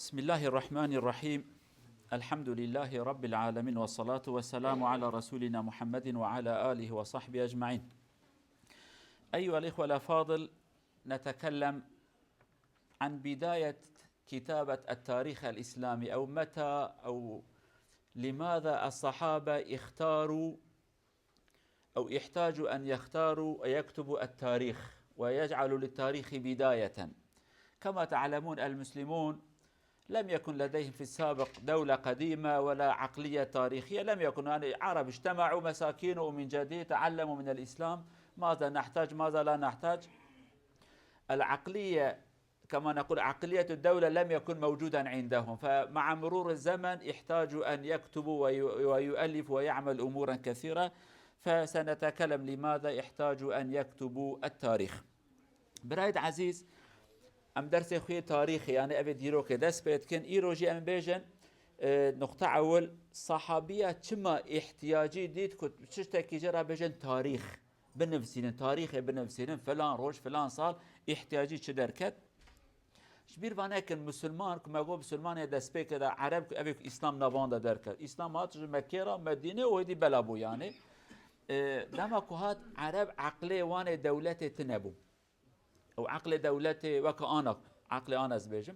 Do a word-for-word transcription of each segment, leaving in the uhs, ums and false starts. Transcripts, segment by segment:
بسم الله الرحمن الرحيم. الحمد لله رب العالمين، والصلاة والسلام على رسولنا محمد وعلى آله وصحبه أجمعين. أيها الإخوة الأفاضل، نتكلم عن بداية كتابة التاريخ الإسلامي، أو متى أو لماذا الصحابة اختاروا أو احتاجوا أن يختاروا ويكتبوا التاريخ ويجعلوا للتاريخ بداية. كما تعلمون، المسلمون لم يكن لديهم في السابق دولة قديمة ولا عقلية تاريخية، لم يكن، يعني، عرب اجتمعوا مساكين ومن جديد تعلموا من الإسلام ماذا نحتاج، ماذا لا نحتاج. العقلية، كما نقول، عقلية الدولة لم يكن موجودا عندهم، فمع مرور الزمن احتاجوا أن يكتبوا وي-، ويؤلفوا ويعملوا أمورا كثيرة، فسنتكلم لماذا احتاجوا أن يكتبوا التاريخ. Birayê ezîz, em dersê xwe yê tarîxê, yani evê dîrokê dest pê dikin. Îro jî em bêjin, e, nuqta ewil, sahabiya çima îhtiyacî dît ku tiştekî jê re bêjin tarîx, binivîsînin, tarîxê binivîsînin, filan roj, filan sal îhtiyacî çi derket? Ji bîr va nekin, misilman, ku me got misilmanê destpêkê de, ereb ku evê ku Îslam navan de derket. Îslam hat ji Mekkê re Medînê û êdî bela bû yani. E, dema ku hat ereb, eqlê wan ê dewletê tune bû. Ew eqlê dewletê weke ana, eqlê ana ez bêjim,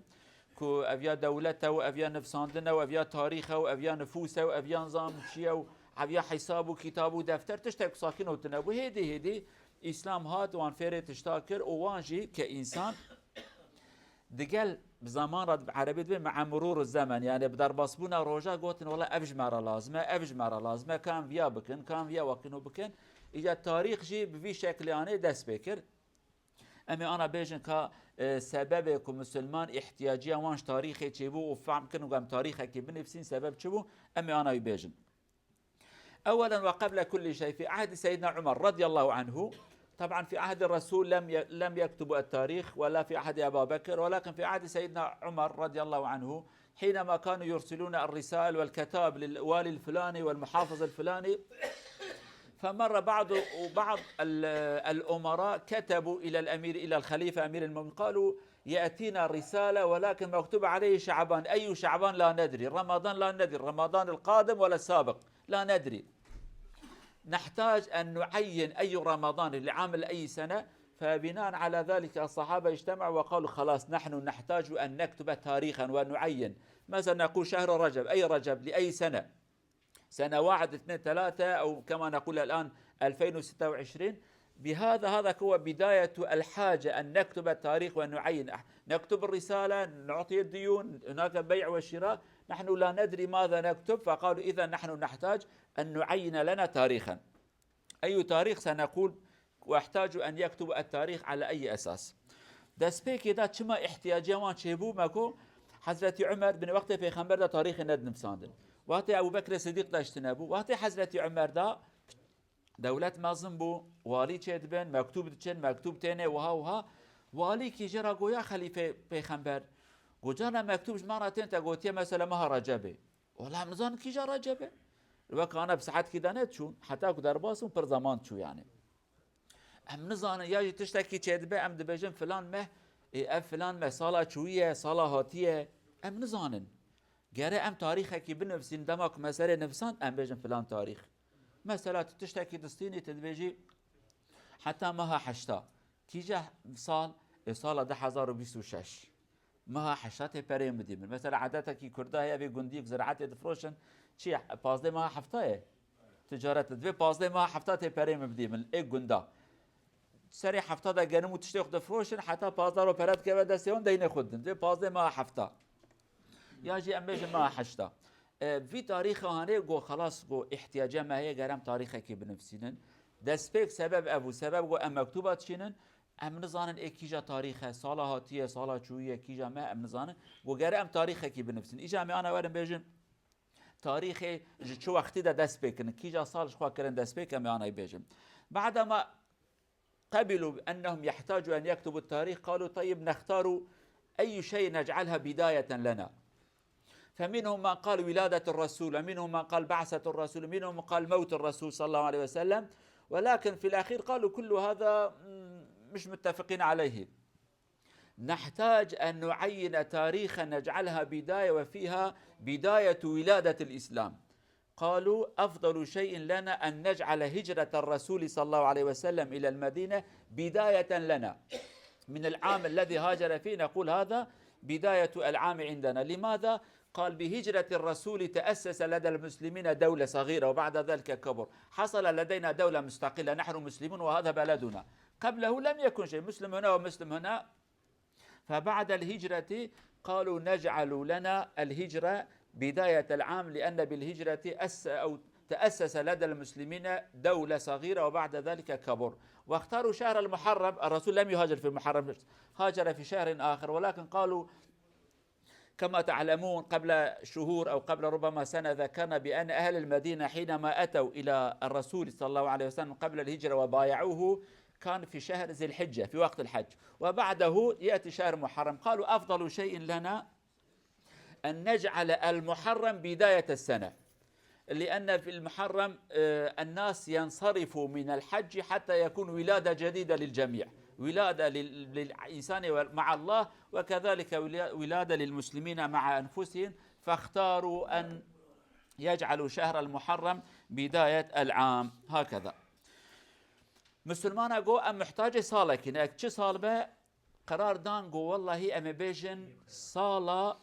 ku ev ya dewlet e û ev ya nivsandin e û ev ya tarîx e û ev ya nifûs e û ev ya nizam çi ye û ev ya hesab û kitab û defter, tiştek sakin û tune bû. Hêdî hêdî Îslam hat, wan fêrê tişta kir û wan jî ke însan digel bi zaman re, bi erebî dibê me'a murûr zemen, yani bi derbasbûna roja gotin, wela ev ji me re lazim e, ev ji me re lazim e, kan viya bikin, kan viya wekin û bikin. Îca tarîx jî bi vî şeklê anê dest pê kir. Em ê ana bêjin ka, e, sebebê ku misilman îhtiyaciya wan ji tarîxê çêbû û fehm kirin ku em tarîxekî binivîsîn, sebeb çi bû? Em ê ana wî bêjin. أولا وقبل كل شيء، في عهد سيدنا عمر رضي الله عنه، طبعا في عهد الرسول لم ي-، لم يكتبوا التاريخ، ولا في عهد أبا بكر، ولكن في عهد سيدنا عمر رضي الله عنه حينما كانوا يرسلون الرسائل والكتائب للوالي الفلاني والمحافظ الفلاني، فمر بعض، بعض ال-، الأمراء كتبوا إلى الأمير، إلى الخليفة أمير المؤمنين، قالوا: "يأتينا رسالة ولكن مكتوب عليه شعبان، أي شعبان لا ندري، رمضان لا ندري، رمضان القادم ولا السابق لا ندري. نحتاج أن نعين أي رمضان لعام أي سنة." فبناء على ذلك الصحابة اجتمعوا وقالوا: "خلاص، نحن نحتاج أن نكتب تاريخا ونعين، مثلا نقول شهر رجب، أي رجب لأي سنة، سنة واحد، اثنين، ثلاثة، أو كما نقول الآن ألفين وستة وعشرين." بهذا، هذا هو بداية الحاجة أن نكتب التاريخ ونعين. أح-، نكتب الرسالة، نعطي الديون، هناك بيع وشراء، نحن لا ندري ماذا نكتب، فقالوا: "إذا نحن نحتاج أن نعين لنا تاريخا." أي تاريخ سنقول؟ واحتاجوا أن يكتبوا التاريخ على أي أساس. Destpêkê de çima îhtiyaciya wan çêbû? Me got, Hezretî Umer, binê wextê Pêxember de tarîxê nedinivsandin. Wextê Ebû Bekrê Sidîq de ji tune bû. Wextê Hezretî Umer de dewlet mezin bû, walî çêdibin, mektûb diçin, mektûb têne, wiha wiha. Walî kî jê re got, ya xelîfê Pêxember, got, carna mektûb ji me re tên, te gotiye mesela meha Recebê. Wela em nizanin kîja Receb e. Wek ana bi saetkî de nediçûn, heta ku derbas bûn pir zeman çû yani. Em nizanin, ya jî tiştekî çêdibe, em dibêjin filan meh, ê, ev filan meh sala çûyî ye, sala hatî ye. Em nizanin. Gere em tarîxekî binivîsîn, dema ku me serê nivisand, em bêjin filan tarîx. Mesela tu tiştekî distînî, tu dibêjî heta meha heşta. Kîja sal? Ê, sala du hezar û bîst û şeş. Meha heşta tê pereyên bidî min. Mesela edetekî Kurda heye, vê gundî ku ziraetê difroşin, çi ye? Pazdeh meha hefta ye. Ticaret divê pazdeh meha hefta tê pereyên min bidî min ê gunda. Serê hefta de genim û tiştê xwe difroşin, heta pazdeh ro pere dikeve destê wan, deynê xwe didin. Divê pazdeh meha hefta. Ya jî em bêjin meha heşta. E, vî tarîxa hanê got, xelas, got, îhtiyaciya me heye, ger em tarîxekê binivîsînin. Destpêk sebeb ev bû, sebeb got, em mektûba dişînin, em nizanin ê kîja tarîx e, sala hatiye, sala çûyî ye, kîja meh, em nizanin. Got, gere em tarîxekî binivîsînin. Îja em ê ana werin bêjin, tarîxê ji çi wextî de dest pê kirin, kîja sal ji xwe kirin destpêk, em ê ana wî bêjin. بعدما قبلوا بأنهم يحتاجوا أن يكتبوا التاريخ، قالوا: "طيب، نختار أي شيء نجعلها بداية لنا." فمنهم من قال ولادة الرسول، ومنهم من قال بعثة الرسول، ومنهم من قال موت الرسول صلى الله عليه وسلم، ولكن في الأخير قالوا: "كل هذا، مم، مش متفقين عليه." نحتاج أن نعين تاريخا نجعلها بداية وفيها بداية ولادة الإسلام. قالوا: أفضل شيء لنا أن نجعل هجرة الرسول صلى الله عليه وسلم إلى المدينة بداية لنا. من العام الذي هاجر فيه نقول هذا بداية العام عندنا. لماذا؟ قال: بهجرة الرسول تأسس لدى المسلمين دولة صغيرة وبعد ذلك كبر. حصل لدينا دولة مستقلة، نحن مسلمون وهذا بلدنا. قبله لم يكن شيء، مسلم هنا ومسلم هنا. فبعد الهجرة قالوا: نجعل لنا الهجرة بداية العام، لأن بالهجرة أس-، أو تأسس لدى المسلمين دولة صغيرة وبعد ذلك كبر. واختاروا شهر المحرم، الرسول لم يهاجر في محرم، هاجر في شهر آخر، ولكن قالوا كما تعلمون، قبل شهور أو قبل ربما سنة ذكرنا بأن أهل المدينة حينما أتوا إلى الرسول صلى الله عليه وسلم قبل الهجرة وبايعوه كان في شهر ذي الحجة في وقت الحج، وبعده يأتي شهر محرم. قالوا: أفضل شيء لنا أن نجعل المحرم بداية السنة، لأن في المحرم، آه، الناس ينصرفوا من الحج حتى يكون ولادة جديدة للجميع، ولادة لل-، للإنسان مع الله، وكذلك ولا-، ولادة للمسلمين مع أنفسهم، فاختاروا أن يجعلوا شهر المحرم بداية العام. هكذا. Misilmana got, em muhtacê salekî ne. Çi sal be, qerar dan, got, wellahî em ê bêjin sala,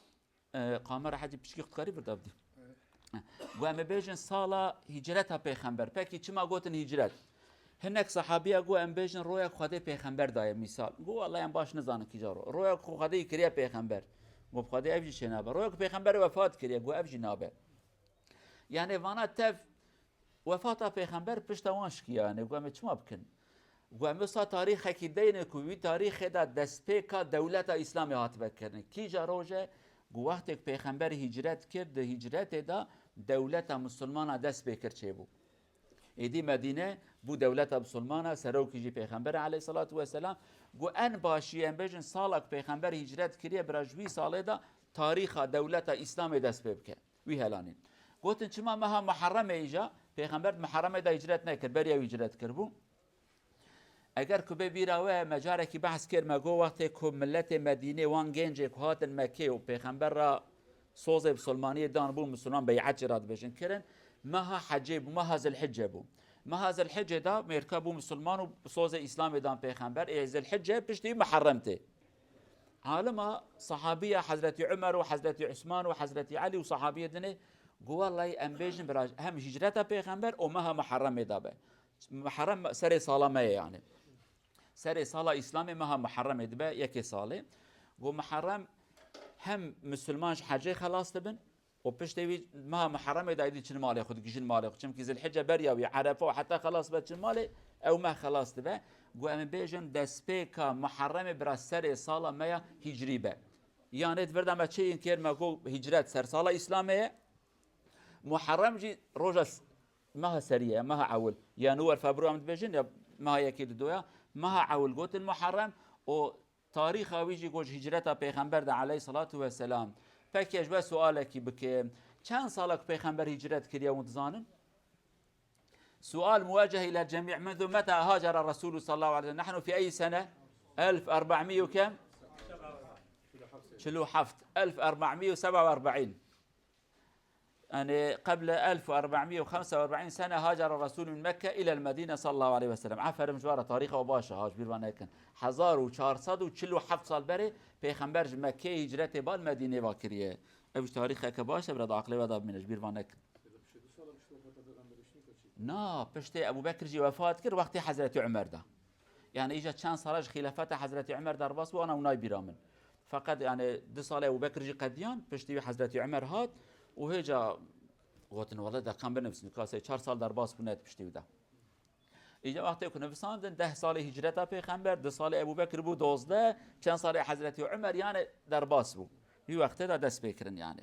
e, kamera hecî piçkî xutkarî vir davdî. Got, em ê bêjin sala hicreta pêxember. Pekî çima gotin hicret? Hinek sahabiya got, em bêjin roya ku Xwedê pêxember daye, mîsal. Got, wellahî em baş nizanin kîja ro. Roya ku Xwedê kiriye pêxember. Got, bi Xwedê ev jî çênabe. Roya ku pêxember wefat kiriye, got, ev jî nabe. Yani vana tev wefata pêxember pişta wan şikiya, yani, got, em ê çima bikin? Got, em wisa tarîxekî deyne ku wî tarîxê de destpêka dewleta Îslamê hatibe kirin. Kîja roje? Got, wextê ku pêxember hicret kir, di hicretê de dewleta misilmana dest pê kir çêbû. Êdî Medîne bû dewleta misilmana, serokî jî pêxember e aleyhisselatu vesselam. Got, en başî em bêjin sala ku pêxember hicret kiriye, bira ji wî salê de tarîxa dewleta Îslamê dest pê bike. Wî helanîn. Gotin, çima meha Muharremê îja? Pêxember di Muharremê de hicret nekir, beriya wî hicret kiribû. Eger ku bê bîra we, me carekî behs kir, me got, wextê ku miletê Medînê, wan gencê ku hatin Mekkê û pêxember ra sozê misilmaniyê dan bû, misilman bey'et jê re dibêjin kirin, meha Hecê bû, meha Zilhicce bû. Meha Zilhicce de mêrka bû misilman û sozê Îslamê dan pêxember, ê Zilhicce piştî Muharrem tê. Alima sahabiya Hezretî Umer û Hezretî Usman û Hezretî Elî û sahabiyê dinê, got, wellahî em bêjin bira hem hicreta pêxember û meha Muharremê de be. Muharrem serê sala me ye yani. Serê sala Îslamê meha Muharremê dibe yekê salê. Got, Muharrem hem misilman ji hecê xelas dibin, û piştê wî meha Muharremê de êdî çin malê xwe, digihîjin malê xwe. Çimkî Zilhicce beriya wî, Erefe û heta xelas be çin malê, ew meh xelas dibe. Got, em ê bêjin destpêka Muharremê bira serê sala me ya hicrî be. Yanê di vir de me çi înkêr me got hicret ser sala Îslamê ye. Muharrem jî roja s-, meha serî ye, meha ewil. Yanûwer, febrûr em dibêjin ya meha yekê di doya. Meha ewil gotin Muharrem û Tarîxa wî jî got ji hicreta Pêxember de aleyhisselatu vesselam. Pekî ez ji we sualekî bikim. Çend sala ku Pêxember hicret kiriye hûn dizanin? سؤال موجه إلى الجميع. منذ متى هاجر الرسول صلى الله عليه وسلم؟ نحن في أي سنة؟ ألف وأربعمية وكم؟ شلو حفت. ألف وأربعمية وسبعة وأربعين. Yani, قبل ألف وأربعمية وخمسة وأربعين سنة هاجر الرسول من مكة إلى المدينة صلى الله عليه وسلم. Aferin ji we re, tarîxa we baş e, ha, ji bîr ve nekin. Hezar û çar sed û çil û heft sal berê Pêxember ji Mekkeyê hicretê ba li Medînê ve kiriye. Ev ji tarîxeke baş e, bira di aqilê we de bimîne, ji bîr ve nekin. Na, piştê Ebû Bekir jî wefat kir, wextê Hezretî Umer de. Yani, îja çend sala ji xîlafeta Hezretî Umer derbas bû, ana ew nayê bîra min. Feqet, yani, du salê Ebû Bekir jî qediyan, piştî wî Hezretî Umer hat û hêca gotin, wele deqan binivîsin, ka sê çar sal derbas bûne piştî wî de. Îca wextê ku nivisandin, deh salê hicreta Pêxember, du salê Ebû Bekir bû, dozdeh, çend salê Hezretî Umer, yani, derbas bû. Wî wextê de dest pê kirin, yani.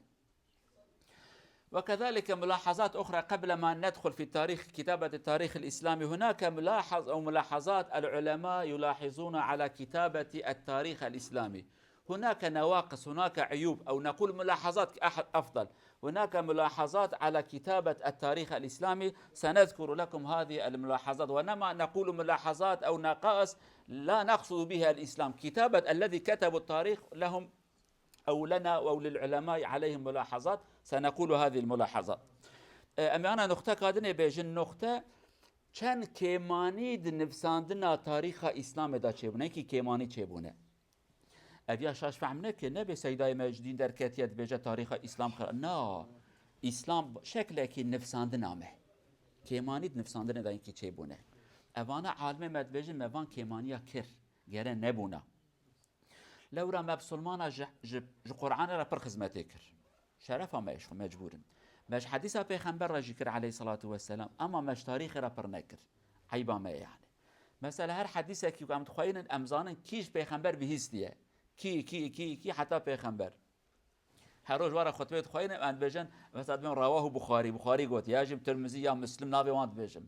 وكذلك ملاحظات أخرى قبل ما ندخل في تاريخ، كتابة التاريخ الإسلامي. هناك ملاحظ أو ملاحظات العلماء يلاحظون على كتابة التاريخ الإسلامي. هناك نواقص، هناك عيوب، أو نقول ملاحظات أح-، أفضل. هناك ملاحظات على كتابة التاريخ الإسلامي، سنذكر لكم هذه الملاحظات، وإنما نقول ملاحظات أو نقائص لا نقصد بها الإسلام. كتابة الذي كتبوا التاريخ لهم أو لنا أو للعلماء عليهم ملاحظات، سنقول هذه الملاحظات. E, em ana nuxte kadinê bêjin, nuxte çend kêmanî di nivsandina tarîxa Îslamê de çêbûne, hinkî kêmanî çêbûne. Ev ya şaş fehm neke, nebe Seydayê me ji dîn derketiye dibêje tarîxa Îslam xira-, na, Îslam şeklekî nivsandina me. Kêmanî di nivsandinê de hinkî çêbûne. Evana alimê me dibêjin me van kêmaniya kir, gere nebûna. Lewra me bisilmana ji, ji, ji Qur'anê re pir xizmetê kir. Şerefa me ye, ji xwe mecbûr in. Me ji hedîsa Pêxember re jî kir aleyhissalatu vesselam, ama me ji tarîxê re pir nekir. Eyba me ye yani. Mesela her hedîsekî ku em dixweynin, em zanin kî ji Pêxember bihîstiye. Kî, kî, kî, kî, heta Pêxember. Her roj were xutbê dixweynin, em dibêjin, mesela dibên rawahu Buxarî, Buxarî got, ya jî Tirmizî ya Muslim navê wan dibêjin.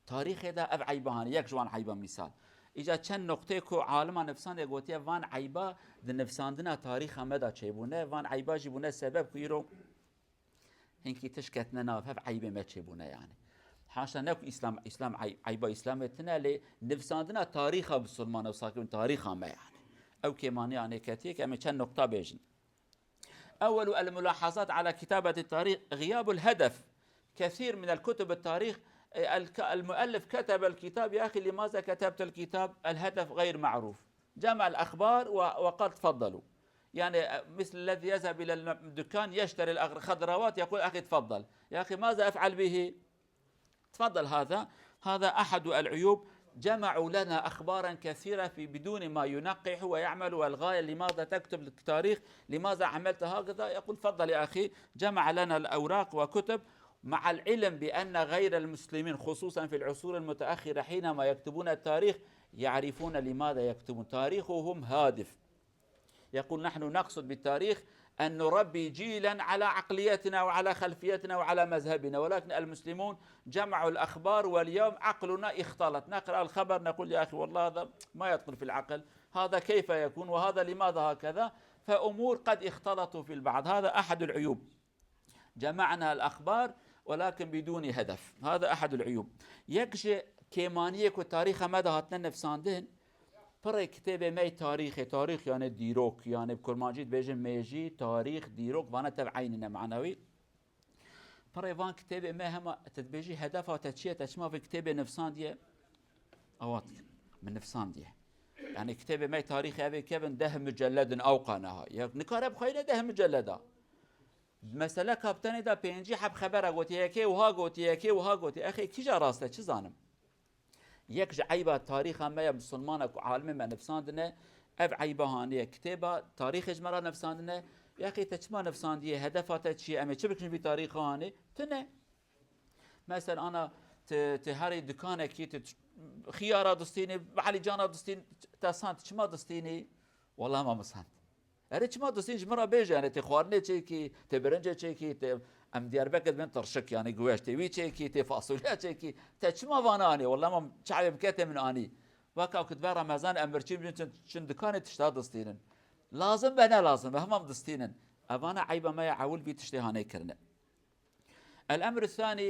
Tarîxê de ev eyba hane, yek ji wan eyba mîsal. Îca çend noqtê ku alima nivsandê gotiye, van eyba di nivsandina tarîxa me de çêbûne, van eyba jî bûne sebeb ku îro hinkî tişt ketine nav hev, eybê me çêbûne yani. Haşa ne ku Îslam, Îslam ey-, eyba Îslamê tine, lê nivsandina tarîxa Musulman ew sakin tarîxa me yani. Ew kêmaniya nêketiye ke em ê çend noqta bêjin. أول الملاحظات على كتابة التاريخ غياب الهدف. كثير من الكتب التاريخ، الك-، المؤلف كتب الكتاب، يا أخي لماذا كتبت الكتاب؟ الهدف غير معروف. جمع الأخبار و-، وقال تفضلوا. يعني مثل الذي يذهب إلى الدكان يشتري الخضروات، يقول أخي تفضل. يا أخي ماذا أفعل به؟ تفضل، هذا، هذا أحد العيوب. جمعوا لنا أخبارا كثيرة في، بدون ما ينقح ويعمل، والغاية لماذا تكتب التاريخ؟ لماذا عملت هكذا؟ يقول: تفضل يا أخي، جمع لنا الأوراق وكتب، مع العلم بأن غير المسلمين، خصوصا في العصور المتأخرة، حينما يكتبون التاريخ يعرفون لماذا يكتبون، تاريخهم هادف. يقول: نحن نقصد بالتاريخ أن نربي جيلا على عقليتنا وعلى خلفيتنا وعلى مذهبنا، ولكن المسلمون جمعوا الأخبار واليوم عقلنا اختلط، نقرأ الخبر نقول: يا أخي والله هذا ما يدخل في العقل، هذا كيف يكون، وهذا لماذا هكذا، فأمور قد اختلطوا في البعض. هذا أحد العيوب. جمعنا الأخبار ولكن بدون هدف. هذا أحد العيوب. Yek ji kêmaniyê ku tarîxa me de hatine nivsandin, pirê kitêbê me yê tarîxê, tarîx yani dîrok, yani bi kurmancî dibêjin mêjî, tarîx, dîrok, vana tev eynî ne manawî. Pirê van kitêbê me hema te dibêjî hedefa te çi ye, te çima vê kitêbê nivsandiye? Awa min nivsandiye. Yani kitêbê me yê tarîxê evê kevin deh mucelledin ewqa neha. Ya nikare bixweyne deh mucelleda. Mesele kaptanê de pêncî heb xebera gotiye, yekê wiha gotiye, yekê wiha gotiye. Exê kîja rast e, çi zanim? Yek ji eyba tarîxa me ya misilmana ku alimê me nivsandine, ev eyba haniye. Kitêba tarîxê ji me re nivsandine, yexê te çima nivsandiye, hedefa te çi ye, em ê çi bikin vî tarîxa hanê? Tune. Mesela ana ti, ti herî dikanekî, ti ç-, xiyara distînî, behlîcana distînî, te sand, çima distînî? Wela ma min sand. Erê çima distîn ji min re bêje, yani tê xwarinê çêkî, tê birincê çêkî, tê em Diyarbekir dibên tirşik, yani guweş, tê wî çêkî, tê fasulye çêkî, te çima vana anî? Wela ma çavê bike tê min anî. Weka ku dibe Remezan em mirçî bidin çin, çin dikanê tişta distînin. Lazim be ne lazim be, hema distînin. Evana eyba me ya ewil vî tiştê hanê kirine. الأمر الثاني،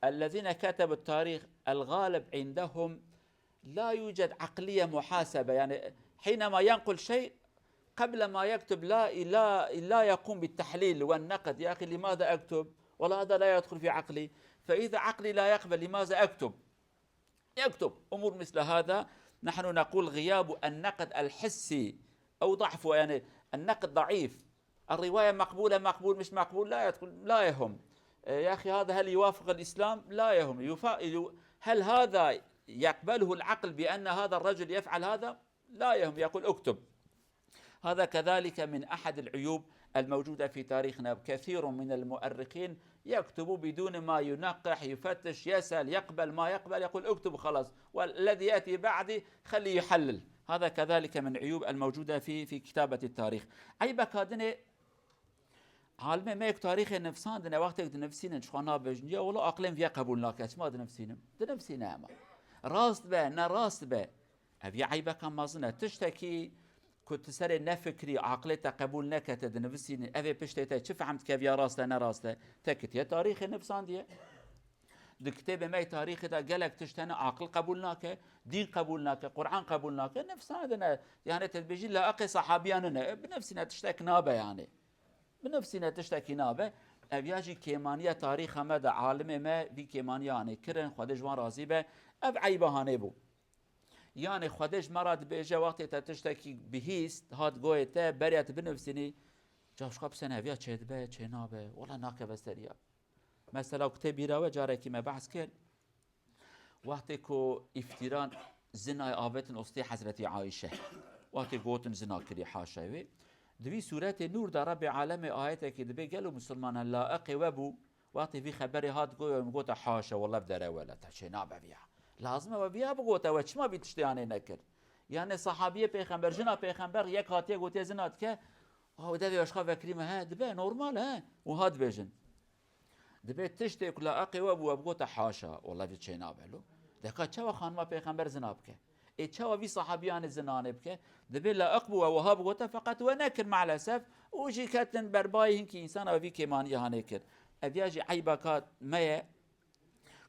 الذين كتبوا التاريخ الغالب عندهم لا يوجد عقلية محاسبة، يعني حينما ينقل شيء قبل ما يكتب لا، لا، لا يقوم بالتحليل والنقد، يا أخي لماذا أكتب؟ والله هذا لا يدخل في عقلي، فإذا عقلي لا يقبل لماذا أكتب؟ يكتب أمور مثل هذا، نحن نقول غياب النقد الحسي أو ضعفه، يعني النقد ضعيف. الرواية مقبولة، مقبول، مش مقبول، لا يدخل، لا يهم. آه، يا أخي، هذا هل يوافق الإسلام؟ لا يهم. يفا-، يو-، هل هذا يقبله العقل بأن هذا الرجل يفعل هذا؟ لا يهم، يقول: اكتب. هذا كذلك من أحد العيوب الموجودة في تاريخنا. كثير من المؤرخين يكتب بدون ما ينقح، يفتش، يسأل، يقبل ما يقبل، يقول: اكتب خلاص، والذي يأتي بعدي خليه يحلل. هذا كذلك من عيوب الموجودة في، في كتابة التاريخ. Eyba kadinê, alimê me yek tarîxê nivsandine, wextek dinivsînin, ji xwe nabêjin, ya wela aqilê min viya qebûl nake, çima dinivsînim? Dinivsîne ema. Rast be, ne rast be. Ev ya eybeka mezin e. Tiştekî ku tu serê nefikrî, aqilê te qebûl neke, te dinivîsînî, ev ê piştê te çi fehm dike, viya rast e, ne rast e, te kitiye tarîxê nivîsandiye. Di kitêbê me yê tarîxê de gelek tişt hene, aqil qebûl nake, dîn qebûl nake, Quran qebûl nake, nivîsandine. Yani te dibêjî laiqê sehabiyan nine, e, binivîsîne, tiştek nabe yani. Binivîsîne, tiştekî nabe. Ev ya jî kêmaniya tarîxa me de, alimê me vî kêmaniya hanê kirin, Xwedê ji wan razî be. Ev eyba hanê bû. Yani Xwedê ji me re dibêje, wextê te tiştekî bihîst, hat goyê te, beriya tu binivîsînî, cavşka pisene, ev ya çêdibe, çênabe, wela nakeve seriya. Mesela kitêb bîra we, carekî me behs kir. Wextê ku îftîran zinayê avêtin ostê Hezretî Ayşe. Wextê gotin zina kirî, haşa wê. Di vî sûretê Nûr de Rebbê alemê ayetekê dibê, gelo misilmanan laiqê we bû? Wextê vî xeberê hat goya, em gote, haşa, wela ev dere wela, te çê nabe viya. Lazim e we viya bigote, we çima vî tiştê hanê nekir? Yani sahabiyê pêxember, jina pêxember yek hatiye gotiye zina dike, a, devê aşka vekirî me, he, dibe, normal, he, wiha dibêjin. Dibê tiştê ku laiqê we bû, we bigota haşa, wela vî çê nabe lo. Deka çawa xanima pêxember zina bike? Ê çawa vî sahabiyanê zinanê bike? Dibê laiq bû we wiha bigota, feqet we nekir maalesef. Û jî ketin berbayê hinkî însana vî kêmaniyê hanê kir. Ev ya jî eybeka me ye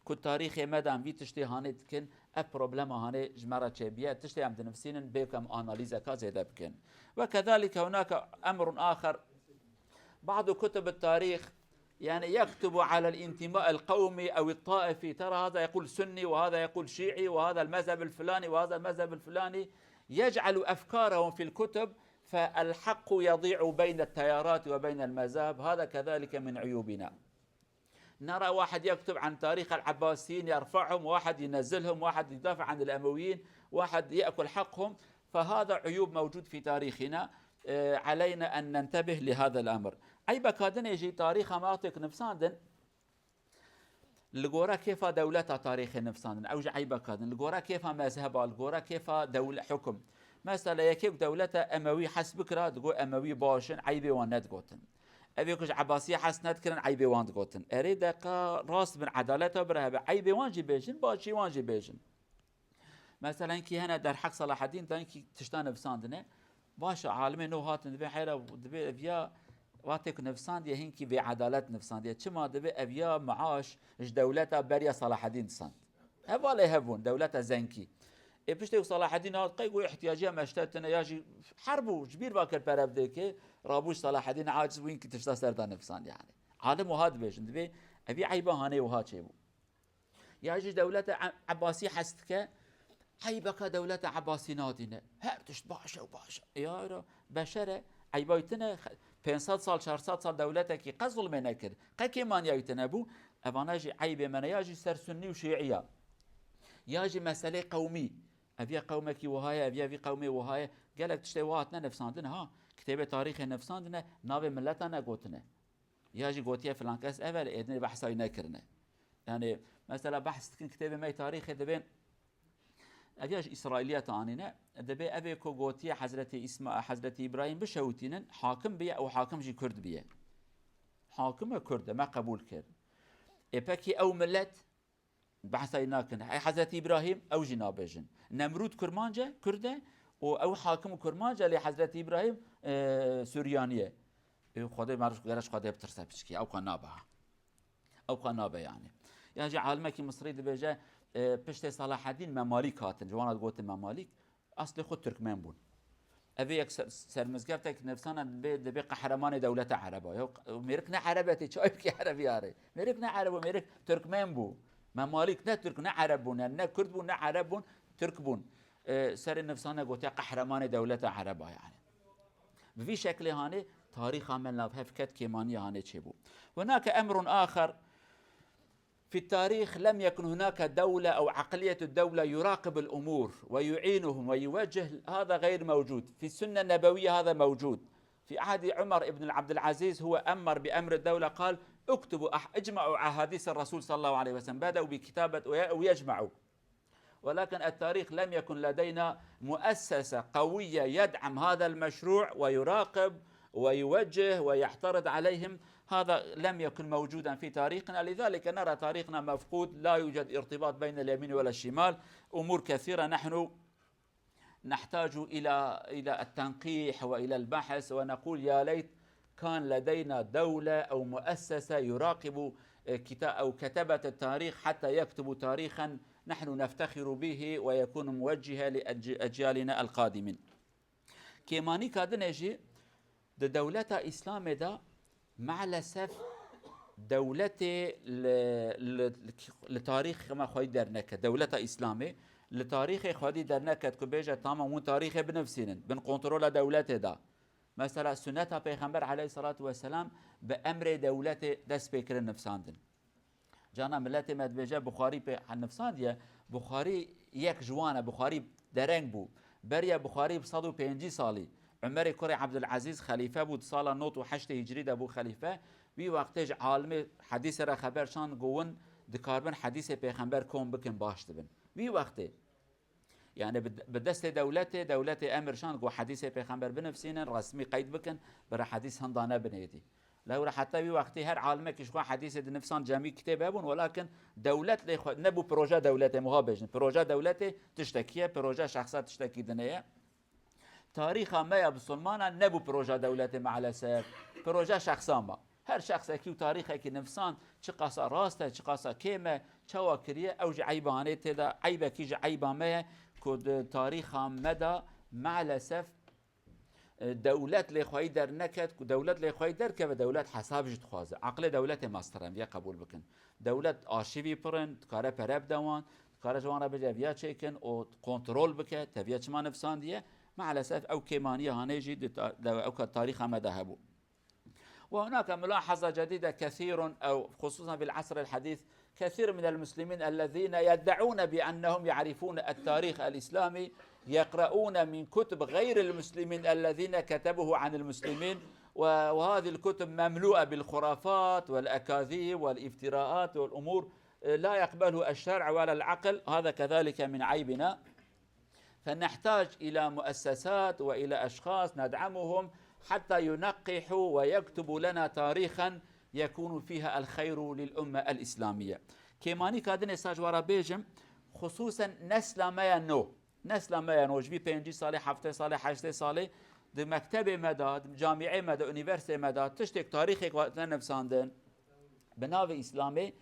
ku tarîxê me de em vî tiştê hanê dikin, ev problema hanê ji me re çêbiye. Tiştê em dinivîsînin, bê ku em analîzeka zêde bikin. Ve kezalike hunake emrun axer. بعض كتب التاريخ، يعني، يكتب على الانتماء القومي أو الطائفي، ترى هذا يقول سني وهذا يقول شيعي وهذا المذهب الفلاني وهذا المذهب الفلاني، يجعل أفكارهم في الكتب، فالحق يضيع بين التيارات وبين المذاهب. هذا كذلك من عيوبنا. نرى واحد يكتب عن تاريخ العباسيين، يرفعهم، واحد ينزلهم، واحد يدافع عن الأمويين، واحد يأكل حقهم. فهذا عيوب موجود في تاريخنا. آه، علينا أن ننتبه لهذا الأمر. Eybeka dinê jî tarîxa me wextê ku nivîsandin, li gora kêfa dewleta tarîxê nivîsandin. Ew jî eybeka din. Li gora kêfa mezheba, li gora kêfa dewle-, hukum. Mesela yekê ku dewleta Emewî hes bikira, digot Emewî baş in, eybê wan nedigotin. Ev ê ku ji Ebasiyê hes nedikirin, eybê wan digotin. Erê deqa rast bin, edaleta bir hebe. Eybê wan jî bêjin, başî wan jî bêjin. Mesela hinkî hene derheq Salahedîn de hinkî tişta nivîsandine. Baş e, alimê nû hatin dibê heyra, dibê ev ya wextê ku nivîsandiye hinkî bêedalet nivîsandiye. Çima dibê ev ya maaş ji dewleta beriya Salahedîn disand? Hevalê hev bûn, dewleta zenkî. Ê piştê ku Salahedîn hat, qey ku ihtiyaciya me ji te tine ya jî her bû, ji bîr va kir pere bidê kê, rabû ji Salahedîn aciz bû, hinkî tişta ser de nivîsand yani. Alim wiha dibêjin, dibê ev ya eyba hanê wiha çêbû. Ya jî dewleta E-, Ebasî hes dike, eybeka dewleta Ebasî nadîne. Her tişt baş e û baş e. Ya ra beşer e, eyba wî tine, xe-, pênc sed sal, çar sed sal dewletekî qe zulmê nekir, qe kêmaniya wî tine bû. Evana jî eybê me ne, ya jî ser Sunnî û Şîiya. Ya jî meselê qewmî. Ev ya qewmekî wiha ye, ev ya vî qewmê wiha ye. Gelek tiştê wiha hatine nivîsandin ha. Kitêbê tarîxê nivîsandine, navê mileta negotine. Ya jî gotiye filan kes ev e, lê êdinê behsa wî nekirine. Yani mesela behs dikin kitêbê me yê tarîxê dibên, ev ya ji Îsraîliyeta anîne, dibê ev ê ku gotiye Hezretî Îsma-, Hezretî Îbrahîm bişewitînin, hakim biye û hakim jî Kurd biye. Hakim e, Kurd e, me qebûl kir. Ê pekî ew milet behsa wî nakin. Ey Hezretî Îbrahîm, ew jî nabêjin. Nemrûd Kurmanc e, Kurd e û ew hakim û Kurmanc e, lê Hezretî Îbrahîm, e, Suryanî ye. Ê, Xwedê, meriv gere ji Xwedê bitirse piçikî, ew ka nabe ha. Ew ka nabe yani. Ya jî alimekî Misrî dibêje, e, piştê Salahedîn Memalîk hatin, ji wana digotin Memalîk, aslê xwe Tirkmen bûn. Ev ê yek ser, ser mizgeftek nivîsana dibê, dibê qehremanê dewleta Ereba. Ya mêrik ne Ereb e, tê çi ayb kê Erebî arê. Mêrik ne Ereb bû, mêrik Tirkmen bû. Memalîk ne Tirk ne Ereb bûn, yani ne Kurd bûn, ne Ereb bûn, Tirk bûn. E, serê nivîsana gotiye qehremanê dewleta Ereba yani. Bi vî şeklê hanê tarîxa me nav hev ket, kêmaniya hanê çêbû. هناك أمر آخر. في التاريخ لم يكن هناك دولة أو عقلية الدولة يراقب الأمور ويعينهم ويوجه، هذا غير موجود. في السنة النبوية هذا موجود. في عهد عمر بن عبد العزيز هو أمر بأمر الدولة، قال: اكتبوا أح-، اجمعوا أحاديث الرسول صلى الله عليه وسلم. بدأوا بكتابة وي-، ويجمعوا. ولكن التاريخ لم يكن لدينا مؤسسة قوية يدعم هذا المشروع ويراقب ويوجه ويعترض عليهم. هذا لم يكن موجودا في تاريخنا، لذلك نرى تاريخنا مفقود، لا يوجد ارتباط بين اليمين ولا الشمال. أمور كثيرة نحن نحتاج إلى إلى التنقيح وإلى البحث، ونقول يا ليت كان لدينا دولة أو مؤسسة يراقب، آه، كتا-، أو كتبة التاريخ حتى يكتبوا تاريخا نحن نفتخر به ويكون موجهة لأج-، أجيالنا القادمين. Kêmanîka dinê jî di dewleta Îslamê de maalesef dewletê li, li, li, li tarîxa me xwedî derneket. Dewleta Îslamê li tarîxê xwedî derneket ku bêje tamam hûn tarîxê binivîsînin, bin kontrola dewletê de. Mesela sunneta Pêxember aleyhissalatu vesselam bi emrê dewletê dest pê kirin nivîsandin. Cana miletê me dibêje Buxarî pê nivîsandiye. Buxarî yek ji wan e, Buxarî dereng bû. Beriya Buxarî bi sed û pêncî salî Umerê kurê Ebdulezîz xelîfe bû, di sala nod û heştê hicrî de bû xelîfe. Wî wextê ji alimê hedîsê re xeber şand, got hûn dikaribin hedîsê pêxember kom bikin, baş dibin. Wî wextê, yani bi, bi destê dewletê, dewletê emir şand, got hedîsê pêxember binivîsînin, resmî qeyd bikin, bira hedîs hinda nebin êdî. Lewra heta wî wextê her alimekî ji xwe hedîsê dinivîsand, cemî kitêb hebûn, welakin dewlet lê xwe nebû, proje dewletê, muha bêjin. Proje dewletê tiştekî ye, proje şexsa tiştekî dinê ye. Tarîxa me ya Bisilmana nebû proje dewletê maalesef. Proje şexsa me. Her şexsekî û tarîxekî nivîsand, çiqasa rast e, çiqasa kêm e, çawa kiriye, ew jî eyba hanê tê de, eybekî ji eyba me ye ku di tarîxa me de maalesef, e, dewlet lê xweyî derneket, ku dewlet lê xweyî derkeve, dewlet hesab jî dixwaze. Aqilê dewletê mastir em vê qebûl bikin. Dewlet arşîvî pir in, dikare pere bide wan, dikare ji wan re bêje ev ya çêkin û kontrol bike, tev ya çima nivîsandiye. Maalesef ew kêmaniya hanê jî di ta-, de, ew ka tarîxa me de hebû. وهناك ملاحظة جديدة، كثير أو خصوصا في العصر الحديث كثير من المسلمين الذين يدعون بأنهم يعرفون التاريخ الإسلامي يقرؤون من كتب غير المسلمين الذين كتبوه عن المسلمين، و-، وهذه الكتب مملوءة بالخرافات والأكاذيب والافتراءات والأمور، آه، لا يقبله الشرع ولا العقل. هذا كذلك من عيبنا. فنحتاج إلى مؤسسات وإلى أشخاص ندعمهم حتى ينقحوا ويكتبوا لنا تاريخا يكون فيها الخير للأمة الإسلامية. Kêmanîka dinê sa ji we re bêjim, xisûsen nesla me ya nû. Nesla me ya nû, ji vî pêncî salê, heftê salê, heştê salê di mektebê me de, di camîê me de, unîversîteyê me de tiştêk, tarîxêk hatine nivîsandin bi navê Îslamê,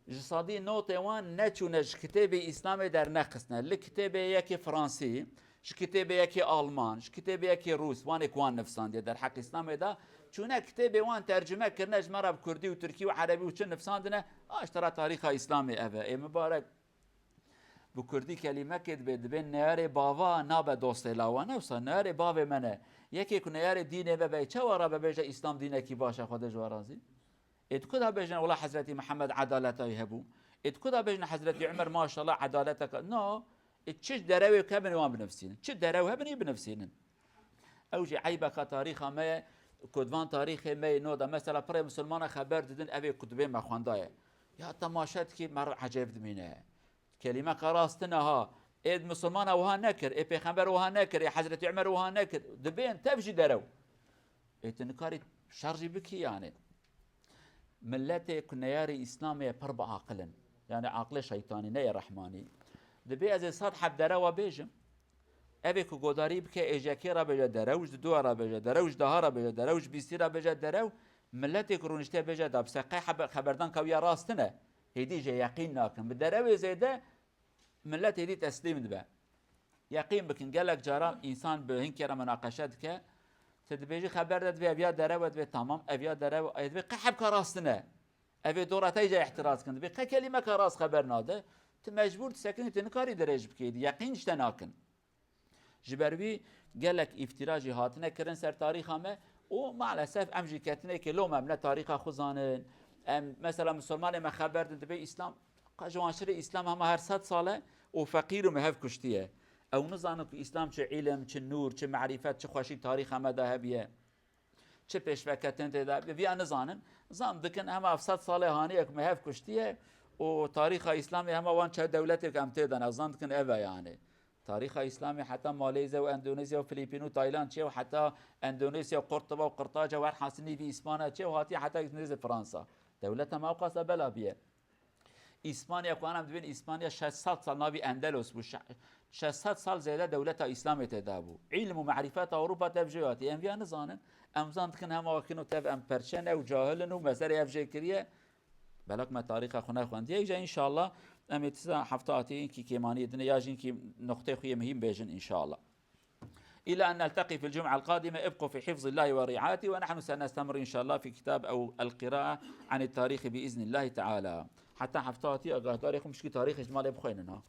ji sedî notê wan neçûne, ji kitêbê Îslamê dernexistine. Li kitêbê yekê Fransî, ji kitêbê yekê Alman, ji kitêbê yekê Rûs, wanê ku wan nivîsandiye derheq Îslamê de, çûne kitêbê wan tercime kirine ji me re bi Kurdî û Tirkî û Erebî û çi nivîsandine, a ji te re tarîxa Îslamê ev e. Ê mibarek, bi Kurdî kelîmekê dibê, dibê neyarê bava nabe dostê lawan e, wisa neyarê bavê me ne. Yekê ku neyarê dînê me be, çawa re bibêje Îslam dînekî baş e, Xwedê ji we razî? Ê di ku de bêjin wela Hezretî Mihemed edaleta wî hebû? Ê di ku de bêjin Hezretî Umer maşallah edaleta ka-, na, ê çi derewê hebin wan binivîsînin. Çi derew hebin ê binivîsînin. Ew jî eybeka tarîxa me ye, ku di van tarîxê me yê nû de, mesela pirê misilmana xeber didin, ev ê kutubê me xwenda ye. Ya temaşe dikî, meriv ecêb dimîne. Kelîmeka rast tune ha. Ê misilmana wiha nekir, ê pêxember wiha nekir, ê Hezretî Umer wiha nekir. Dibên tev jî derew. Ê tu nikarî şer jî bikî yani. Miletê ku neyarê Îslamê ye pir bi aqil in. Yani aqilê şeytanî, ne yê rehmanî. Dibê ez ê sed heb derewa bêjim. Evê ku godarî bike, ê ji yekê re bêje derew, ji didû re bêje derew, ji daha re bêje derew, ji bîstî re bêje derew. Miletê ku rûniştiye bêje da, bi seqey hebe-, xeberdanka wî ya rast tune. Hêdî jê yeqîn nakin. Bi derewê zêde milet hêdî teslîm dibe. Yeqîn bikin, gelek caran însan bi hinkê re munaqeşe dike. Tu dibêjî xeber de dibê ev ya derew e, dibê tamam, ev ya derew e, dibê qe hebka rast tune. Ev ê dora te jî îhtiraz kin, dibê qe kelîmeka rast xeber nade. Tu mecbûr disekinî, tu nikarî dirêj bikî, yeqîn ji te nakin. Ji ber wî gelek îftîra jî hatine kirin ser tarîxa me û maalesef em jî ketine ke lom em ne tarîxa xwe zanin. Em mesela misilmanê me xeber din dibê Îslam, qe ji wan şirê Îslam hema her sed sal e û feqîr û mihev kuştiye. Ew nizanin ku Îslam çi îlim, çi nûr, çi merîfet, çi xweşî tarîxa me de hebiye. Çi pêşveketin tê de, bi viya nizanin. Zan dikin hema ev sed salê hanî ye ku mihev kuştiye û tarîxa Îslamê hema wan çev dewletê ku em tê de ne, zan dikin ev e yani. Tarîxa Îslamê heta Malêzya û Endonezya û Filîpîn û Tayland çê û heta Endonezya û Qurtuba û Qirtaca û her hasinî vî Îspanya çê û hatiye heta nêzê Fransa. Dewleta me ewqasa bela biye. Îspanya ku em dibên Îspanya şeş sed sal navî Endelos bû. Şe-, şeş sed sal zêde dewleta Îslamê tê de bû. Îlm û marîfeta Ewropa tev jê hatî. Em viya nizanin. Em zan dikin hema kin û tev em perçe ne û cahil in û mezerê ev jê kiriye. Belek me tarîxa xwe nexwendiye. Îja înşallah em ê tisa hefta hatî inkî kêmaniyê dine ya jî inkî noqtê xwe yê muhîm bêjin înşallah. إلى أن نلتقي في الجمعة القادمة، ابقوا في حفظ الله ورعايته، ونحن سنستمر إن شاء الله في كتاب أو القراءة عن التاريخ بإذن الله تعالى. حتى hefta hatî agahdarê xwe mişkî tarîxê ji malê bixwînin ha.